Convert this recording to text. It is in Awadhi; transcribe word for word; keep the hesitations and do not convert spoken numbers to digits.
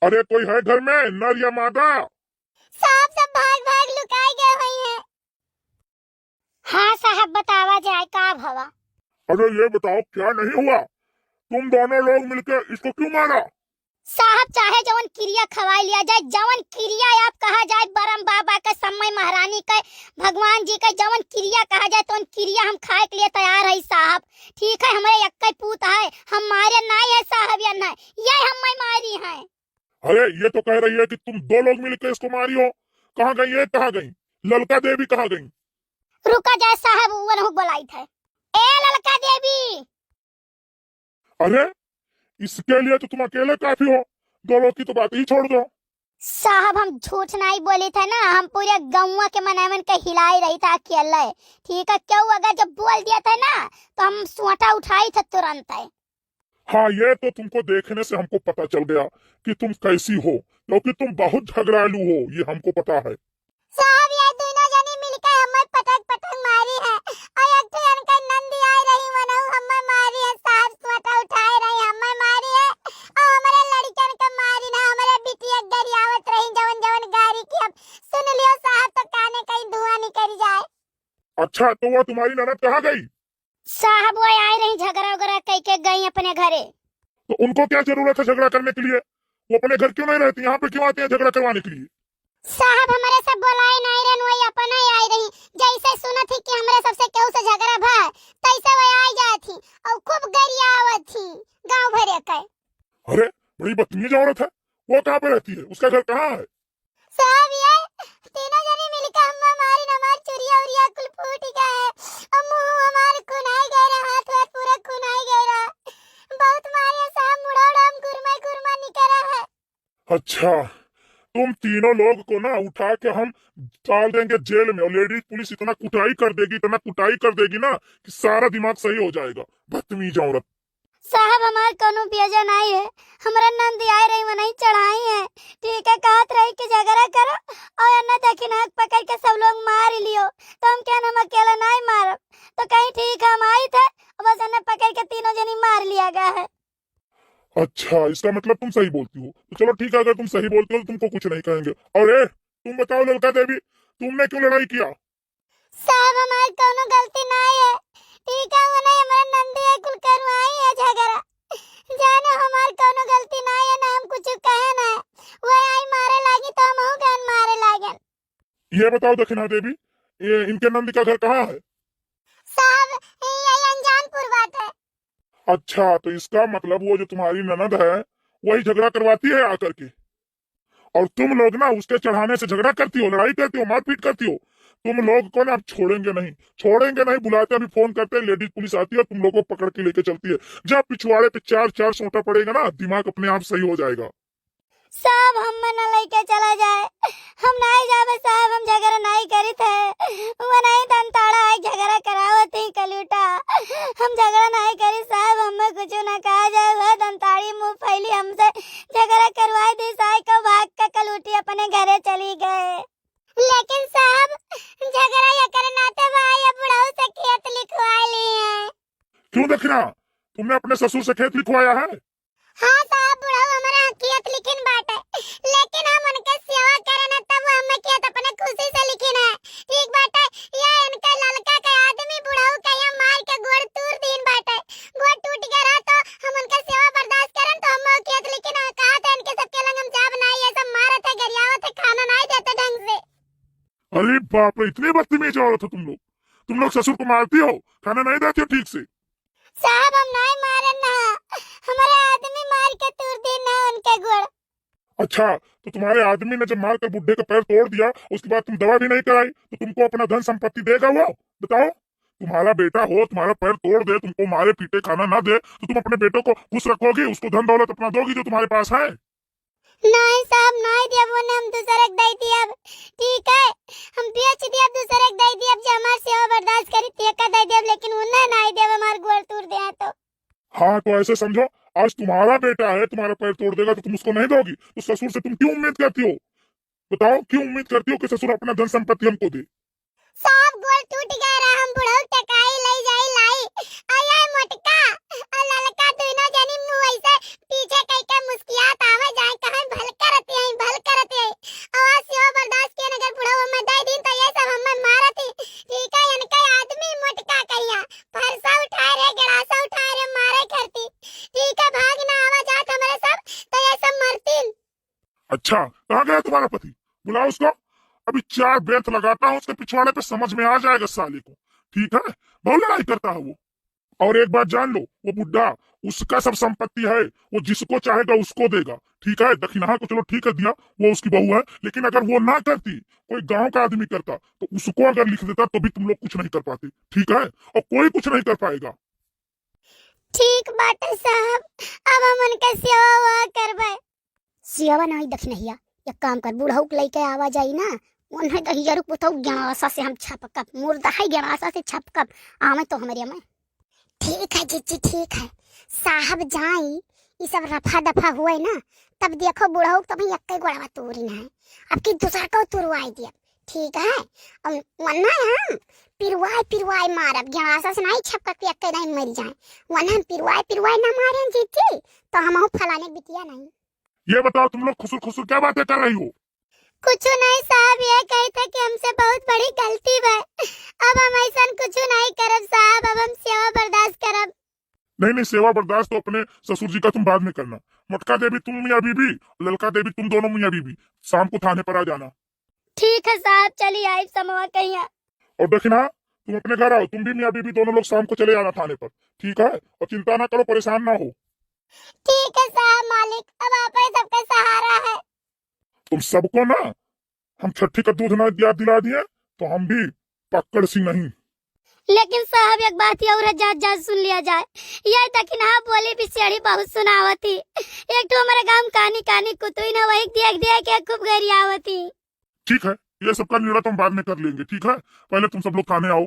अरे कोई है घर में, नर या मादा? साहब, सब भाग भाग लुकाए गए हुए हैं। हाँ साहब, बतावा जाए, का भवा? अरे ये बताओ, क्या नहीं हुआ? तुम दोनों लोग मिलके इसको क्यों मारा? साहब, चाहे जवन किरिया खवाई लिया जाए, जवन किरिया आप कहा जाए, बरम बाबा के, समय महारानी के, भगवान जी के, जवन किरिया कहा जाए, तवन किरिया हम खाए के लिए तैयार है साहब। ठीक है, हमरे एक्कै पूत है, हम मारे नाई है साहब, या नहीं, ये हमें मारी है। अरे, ये तो कह रही है कि तुम दो लोग मिलके इसको मारी हो। कहाँ गई ये, कहाँ गई? ललका देवी कहाँ गई? रुका जाए साहब, वो नहु बोलाई थे। ए ललका देवी! अरे, इसके लिए तो तुम अकेले काफी हो, दो लोग की तो बात ही छोड़ दो। साहब, हम झूठ नहीं बोली थे ना, हम पूरे गौवा के मनैवन के हिलाई रही था अकेले। ठीक है, क्यों अगर जब बोल दिया था ना, तो हम सोटा उठाई थे तुरंत है। हाँ, ये तो तुमको देखने से हमको पता चल गया कि तुम कैसी हो, क्योंकि तुम बहुत झगड़ालू हो, ये हमको पता है। साहब, ये दोनों जनी मिलके हमें पटक पटक मारी है, और एक ठे इनका नंदी आई रही, वनऊ हमें मारी है साहब, सोटा उठाए रही, हमें मारी है, और हमारे लड़कन का मारी ना, हमारे बिटिया गरियावत रही, जवन जवन गारी की हम सुन लियो साहब, तो काने कहीं धुआं निकल जाए। अच्छा, तो वो तुम्हारी ननद कहाँ गई? साहब, वो आए रही, झगड़ा वगैरह कई के गई अपने घरे। तो उनको क्या जरूरत है झगड़ा करने के लिए? वो अपने घर क्यों नहीं रहती, यहाँ पे क्यों आती है झगड़ा करवाने के लिए? साहब, हमारे सब बोलाए नहीं रहन, वही अपना ही आई रही। जैसे सुनत ही कि हमरे सबसे केहू से झगड़ा भा, तैसे वो आई जाए थी और खूब गरियावत थी गाँव भरे के। अरे, बड़ी बदतमीज औरत है। वो कहाँ पे रहती है? उसका घर कहाँ है? साहब, ये तीनों जनी मिलके हम्मा मारी न, हमार चुरिया उरिया कुल फूट गया है। और मुंह हमार खुनाई गए रहा, हाथ वाथ पूरा खुनाई गए रहा। बहुत मारे साहब, मुड़ा उड़ा हम गुरमा गुरमा निकला है। अच्छा, तुम तीनों लोग को ना उठा के हम डाल देंगे जेल में, और लेडीज पुलिस इतना कुटाई कर देगी, इतना कुटाई कर देगी ना कि सारा दिमाग सही हो जाएगा। बदतमीज औरत। साहब, हमार कौनो बेजा नाई है, हमरा नंदी आए रही, वनई चढ़ाई है, ठीक है, कहत रही कि झगड़ा करो, और अन्ना दखिनाक पकड़ के सब लोग मार लियो, तो हम कहन हम अकेला नाई मारब, तो कहीं ठीक है, हम आई थे, बस अन्ना पकड़ के तीनों जनी मार लिया गया है। अच्छा, इसका मतलब तुम सही बोलती हो, तो चलो ठीक है, अगर तुम सही बोलती हो तो तुमको कुछ नहीं कहेंगे। और ए, तुम बताओ ललका देवी, तुमने क्यों लड़ाई किया? साहब, हमार कौनो गलती नाई है। ठीक है, वो नहीं, हमारे नंदी है, कुल करवाई है झगड़ा। जानो, हमार कौनो गलती नाई है, ना हम कुछ कहे ना है। वो आई मारे लागी तो हमहू गन मारे लागन। ये बताओ दखिना देवी, ये इनके नंदी का घर कहाँ है? साहब, ये अनजानपुर बाटे। अच्छा, तो इसका मतलब वो जो तुम्हारी ननद है, वही झगड़ा करवाती है आकर के? और तुम लोग ना उसके चढ़ाने से झगड़ा करती हो, लड़ाई करती हो, मारपीट करती हो। तुम लोग को ना अब छोड़ेंगे नहीं, छोड़ेंगे नहीं। बुलाते हैं, अभी फोन करते हैं, लेडीज पुलिस आती है, तुम लोग को पकड़ के लेके चलती है। जब पिछवाड़े पे चार चार सोटा पड़ेगा ना, दिमाग अपने आप सही हो जाएगा। साहब, हम्मे ना लेके चला जाए, हम नाई जाबे साहब, हम झगड़ा नाई करी थे, वो नहीं दंताड़ा है, झगड़ा करावत ही कलूटा, हम झगड़ा नाई करी साहब, हम्मे कुछ ना कहा जाए, वह दंताड़ी मुंह फैली हमसे झगड़ा करवाई दी, साई को भाग के कलूटी अपने घरे चली गए। लेकिन साहब, झगड़ा ये करे नाते भाई अब बुढ़ऊ से खेत लिखवा ली है। क्यों दखिना, तुमने अपने ससुर से खेत लिखवाया है? हाँ साहब, बुढ़ऊ हमारा खेत लिखिन बाटे, लेकिन हम उनके सेवा करे ना, तब वो हमें खेत अपने खुशी से लिखिन है। ठीक बाटे, ये इनके ललका के आदमी बुढ़ऊ के यहाँ मार के गोड़ तूर दीन बाटे, गोड़ टूट गया रहा तो हम उनके सेवा बर्दाश्त करन तो हम वो खेत लिखिन है। कहा था इनके सबके लंग हम जाब ना, ये सब मारत है, गरियावत है, खाना नहीं देते ढंग से। अरे बाप रे, इतनी बदतमीज औरत हो तुम लोग। तुम लोग ससुर को मारती हो, खाना नहीं देती हो ठीक से। साहब, हम नहीं मारन ना, हमारे आदमी मार के तूर दी ना उनके गोड़। अच्छा, तो तुम्हारे आदमी ने जब मार कर बुढ़े का पैर तोड़ दिया, उसके बाद तुम दवा भी नहीं कराई, तो तुमको अपना धन संपत्ति देगा वो? बताओ, तुम्हारा बेटा हो, तुम्हारा पैर तोड़ दे, तुमको मारे पीटे, खाना ना दे, तो तुम अपने बेटों को खुश रखोगी, उसको धन दौलत अपना दोगी जो तुम्हारे पास है? नहीं साहब, नहीं दियब, उन्हें हम दूसरे के दे दियब। ठीक है, हम बेच दियब, दूसरे के दे दियब, जे हमार सेवा बर्दाश्त करी, तेका दे दियब, लेकिन उन्हें नहीं दियब, हमार गोड़ तूर दे तो। हाँ, तो ऐसे समझो, आज तुम्हारा बेटा है, तुम्हारा पैर तोड़ देगा, तो तुम उसको नहीं दोगी? तो ससुर से तुम क्यों उम्मीद करती हो? बताओ, क्यों उम्मीद करती हो कि ससुर अपना धन संपत्ति हमको दे? साहब, गोड़ टूट गए रहा, हम बुढ़ऊ टकाई लई जाई लाई। अये मोटका, और ललका, दोनों जनी मुंह ऐसे पीछे कई के मुस्कियात आवे जाए, कहे भल अच्छा, कहाँ गया तुम्हारा पति? बुलाओ उसको। अभी चार बेंत लगाता हूँ उसके पिछवाड़े पे, समझ में आ जाएगा साले को। ठीक है, बहुत लड़ाई करता है वो। और एक बात जान लो, वो बुड्ढा, उसका सब संपत्ति है, वो जिसको चाहेगा उसको देगा। ठीक है, दखिनहा को चलो ठीक है दिया, वो उसकी बहू है, लेकिन अगर वो ना करती, कोई गांव का आदमी करता, तो उसको अगर लिख देता तो भी तुम लोग कुछ नहीं कर पाते। ठीक है, और कोई कुछ नहीं कर पाएगा। ठीक बाटे साहब, अब हम उनके सेवा वेवा करबे। सेवा नहीं दखिनहिया, एक काम कर, बुढ़ऊ के लइके आवा जाई ना, उन्हें दहिजरू पुतऊ गंड़ासा से हम छपकब, मुर्दा है गंड़ासा से छपकब, आवे तो हमरे में। ठीक है जीजी, ठीक है, साहब जाई, ई सब रफा दफा हुए ना, तब देखो बुढ़ऊ के तो भाई एक्के गोड़वा तोरी ना है, अब की दूसर को तुरवाई दिया। ठीक है, और वरना हम पिरवाई पिरवाई मारब, गंड़ासा से नहीं छपकब कि एक्के नहीं मर जाए, वरना हम पिरवाई पिरवाई ना मारे जीजी, तो हम फलाने बिटिया नहीं। ये बताओ तुम लोग खुसुर खुसुर क्या बातें कर रही हो? कुछ नहीं साहब, ये कही था कि हमसे बहुत बड़ी गलती भय, अब हम ऐसा कुछ नहीं करब साहब, अब हम सेवा बर्दाश्त करब। नहीं नहीं, सेवा बर्दाश्त तो अपने ससुर जी का तुम बाद में करना। मोटका देवी तुम मियाँ बीबी, ललका देवी तुम दोनों मियाँ बीबी, शाम को थाने पर आ जाना। ठीक है साहब, चली आइब समवा कहिया। और दखिनहा, तुम अपने घर आओ, तुम भी मियाँ बीबी दोनों लोग शाम को चले आना थाने पर, ठीक है? और चिंता ना करो, परेशान ना हो। ठीक है साहब मालिक, अब आप ही सबका सहारा है। तुम सबको ना हम छठी का दूध ना दिया दिला दिए तो हम भी पकड़ सी नहीं। लेकिन साहब एक बात और है, जात जात सुन लिया जाए, ये दखिनहा बोली बिसेड़ी बहुत सुनावत ही। एक ठो हमारे गांव कानी कानी कुतुई ना, वही देख देख के खूब गरियावत ही। ठीक है, ये सब का निर्णय तो हम बाद में कर लेंगे, ठीक है? पहले तुम सब लोग थाने आओ।